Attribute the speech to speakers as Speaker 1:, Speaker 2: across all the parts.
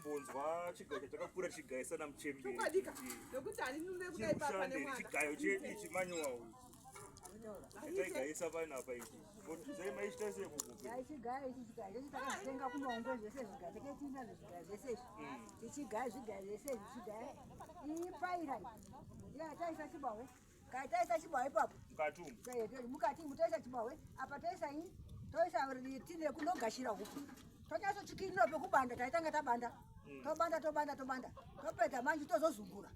Speaker 1: kumbonzwa chigayo chatakakura tichigaisa namuchembere.
Speaker 2: Chokwadika nokuti handinune kudai papa nemwana.
Speaker 1: Chigayo chedu ichi manyowa uyu. Chataigayisa panapa ichi. Zai maichita sei kukupe?
Speaker 3: Taichigaya ichi chigayo chechi takazvitenga kumaungwe zvese zvigayo teke tiinazvo zvigayo zvese izvi. Tichigaya zvigayo zvese izvi tichigaya. Iyi paira iyi. Ya taisa chibahwe. Kana taisa chibahwe ipapo.
Speaker 1: Mukati umu.
Speaker 3: Mukati umu toisa chibahwe. Apa toisa iyi. Toisa tine kunogashira huku. Tonyatsochikinira pekubanda taitanga tabanda. Tobanda tobanda tobanda. Topedza manje tozozungura.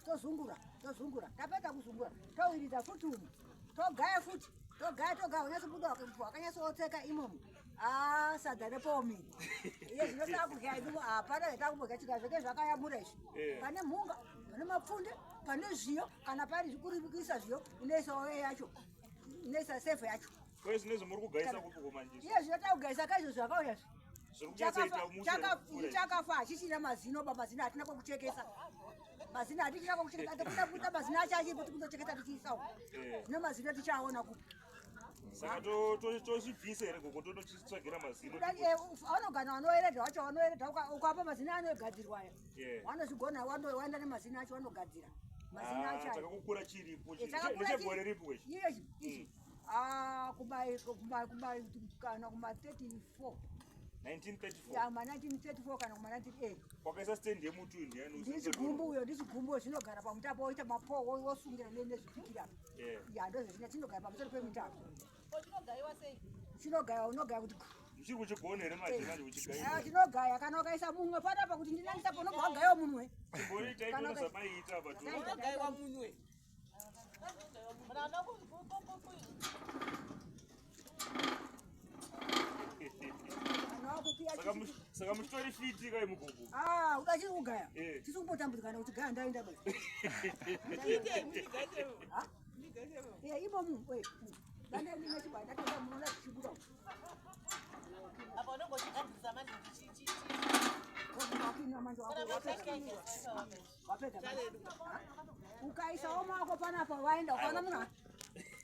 Speaker 3: Tozungura tozungura. Tapedza kuzungura towiridza futi umu. Togaya futi. Togaya togaya unyatsobuda wakanyatsotseka imomo. Ah, sadza repomi. Iye zvino takudya idu hapana zvatakubodya chika zveke zvakayamura izvi. Pane mhunga, pane mapfunde, pane zviyo, kana pari zvikurikisa zviyo, unoisa oye yacho. Unoisa sefa yacho.
Speaker 1: Ko zvino muri kugaisa kupi komanje?
Speaker 3: Iye zvino takugaisa kaizvo zvakauya izvi.
Speaker 1: Zviri kunyatsoita mushe.
Speaker 3: Chakafa hachichina mazino ba mazino hatina kwekuchekesa. Mazino hatichina kwekuchekesa. Tokuda kuita mazino acho achipo tikundochekesa tichiisawo. Zvino mazino tichaona kupi.
Speaker 1: Saka tozvibvisa here gogo tonochitsvagira mazino?
Speaker 3: Vanogana vanoeredha vacho vanoeredha ukapa mazino anogadzirwa aya. Vanozvigona waenda nemazino acho vanogadzira. Mazino acho.
Speaker 1: Chakakukura chiripo chechegore ripo ichi.
Speaker 3: Ichi ichi. Ah, kuma kuma kuma kana kuma 34.
Speaker 1: 1934.
Speaker 3: Ya ma 1934 kana kuma 19
Speaker 1: Wakaisa stand yemuti uyu ndiyani?
Speaker 3: Ndichigumbu uyo ndichigumbu chinogara pamutapo woita mapo wosungira nezvipikira. Ya ndozvina chinogara pamusoro pemutapo.
Speaker 2: Ko chinogaiwa sei?
Speaker 3: Chinogaiwa unogaya kuti
Speaker 1: Muchiri kuchigona here manje manje kuchigaya?
Speaker 3: Ah, chinogaya kana ukaisa munwe panapa kuti ndinangisa panobva wagaiwa munwe.
Speaker 1: Chimboitai toona zvamaiita apa tu.
Speaker 2: Unogaiwa munwe.
Speaker 1: Saka muchitori fiti kai mugogo?
Speaker 3: Ah, uda chiri kugaya. Tisi kumbotambudzika kana kuti gaya ndaenda basi. Eh, imomo, eh. Danda ndine chibaya ndatoda munoona chichibuda.
Speaker 2: Apa unongochigadzirisa manje kuti chi chi chi.
Speaker 3: Wapedza. Ukaisawo maoko panapa waenda ukaona munhu.